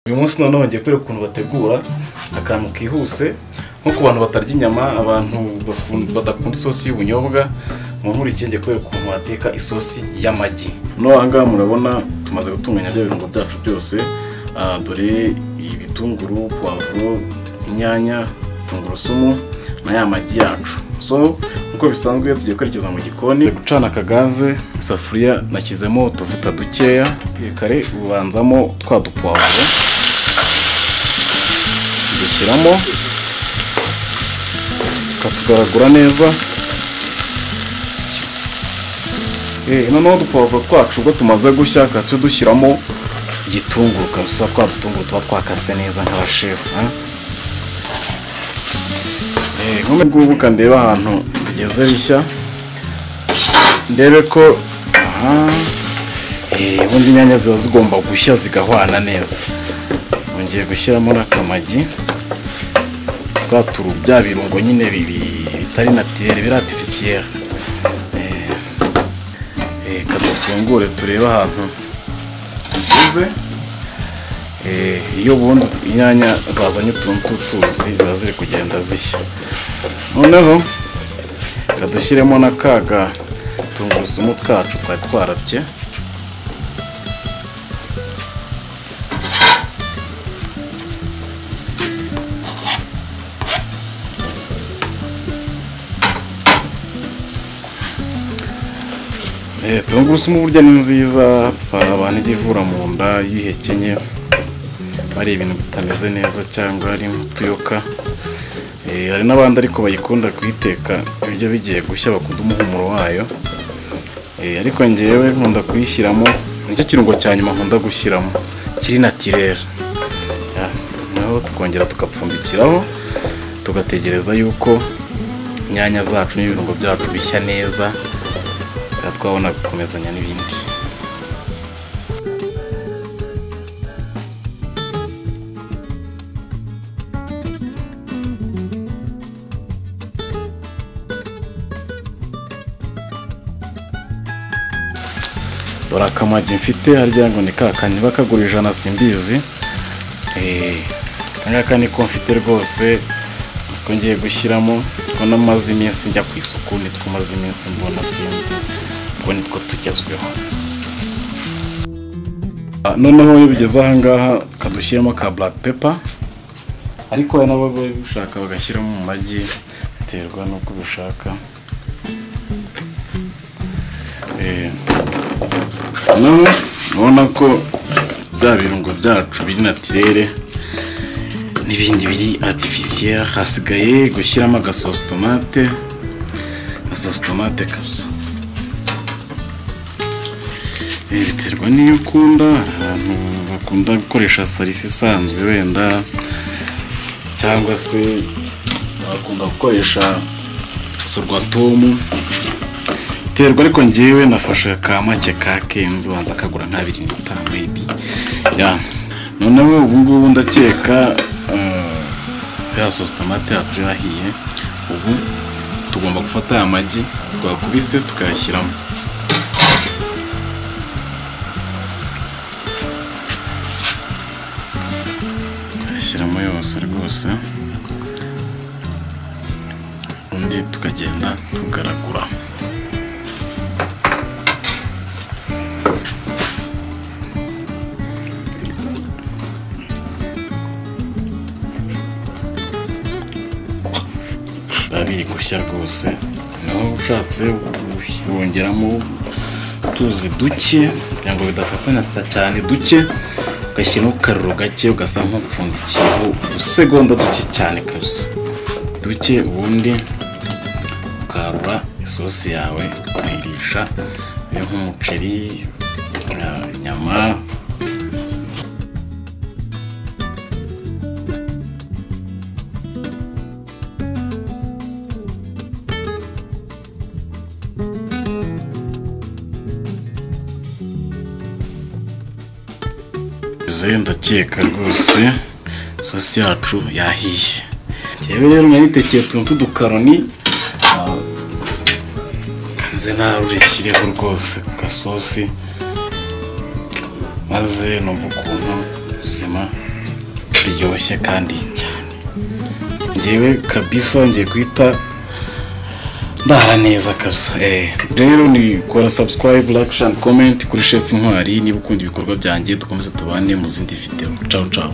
Uyu munsi noneho ngiye kwereka ukuntu bategura akantu kihuse nko ku bantu batarya inyama, abantu badakunda isosi y'ubunyobwa. Mu nkurikiye ngiye kwereka ukuntu bateka isosi y'amagi. No aha ngaha murabona tumaze gutunganya bya birungo byacu byose, dore ibitunguru, poivro, inyanya, tungurusumu na ya magi yacu. So nkuko bisanzwe tugiye kwerekeza mu gikoni, gucana akagaze, isafuriya nashyizemo utuvuta dukeya, kare ubanzamo twa dupoivro dushyiramo tukatugaragura neza. Noneho udupoivro twacu ubwo tumaze gushya dushyiramo igitunguru kabisa, twa dutunguru tuba twakase neza nk'abashefu. Nk'ubu ngubu kandeba ahantu bigeze bishya, ndebe ko ubundi inyanya ziba zigomba gushya zigahwana neza. Ngiye gushyiramo n'akamagi, twa turu bya birungo nyine bitari naturel, biri artificiel. Kadufungure turebe ahantu bigeze. Iyo ubundi inyanya zazanye utuntu tuzi ziba ziri kugenda zishya. Noneho kadushyiremo na kaga tungurusumu twacu twari twarabye. Tungurusumu burya ni nziza, abantu ijya ivura mu nda iyo uyihekenye ari ibintu bitameze neza cyangwa ari utuyoka. Hari n'abandi ariko bayikunda kuyiteka ibiryo bigiye gushya, bakunda umuhumuro wayo. Ariko ngewe nkunda kuyishyiramo, nicyo kirungo cya nyuma nkunda gushyiramo kiri naturel. Naho tukongera tugapfundikiraho tugategereza yuko inyanya zacu n'ibirungo byacu bishya neza, twabona gukomezanya n'ibindi. Dore akamagi mfite harya ngo ni kakandi bakagura 100 simbizi. Aka niko mfite rwose ko ngiye gushyiramo, ko namaze iminsi njya ku isuku, nitwo maze iminsi mbona sinzi ngo nitwo tugezweho. Noneho iyo bigeze aha ngaha kadushyiramo ka black pepper, ariko nabo bishaka bagashyiramo mu magi biterwa n'uko bishaka. Noneho urabona ko bya birungo byacu biri naturel n'ibindi biri artificiel, hasigaye gushyiramo agasosi tomate, agasosi tomate kabisa. Biterwa n'iyo ukunda, abantu bakunda gukoresha salisa isanzwe wenda, cyangwa se bakunda gukoresha sorwatomu, biterwa. Ariko ngewe nafashe ka make ka kenzo banza kagura nka 2.5 maybe. Noneho ubu ngubu ndakeka ya sauce tomate yacu yahiye. Ubu tugomba gufata aya magi twakubise tukayashyiramo. Tukayashyiramo yose rwose, undi tukagenda tugaragura. Biri gushya rwose. Naho ushatse wongeramo utuzi duke kugira ngo bidafatana cyane, duke ugashyiramo karuro gake, ugasa nk'upfundikiyeho udusegonda duke cyane kabisa duke, ubundi ukarura isosi yawe ukayirisha nk'umuceri, inyama. Ndakeka rwose isosi yacu yahiye. Njyewe rero naritekeye utuntu tw'udukaroni, nze narureshyireho rwose ku gasosi, maze numva ukuntu ubuzima Turyoshye kandi cyane. Ngewe kabisa ngiye guhita ndara neza kabisa. Rero ni kora subscribe, like and comment kuri Chef Ntwari niba ukunda ibikorwa byanjye. Dukomeze tubane mu zindi video. Ciao ciao.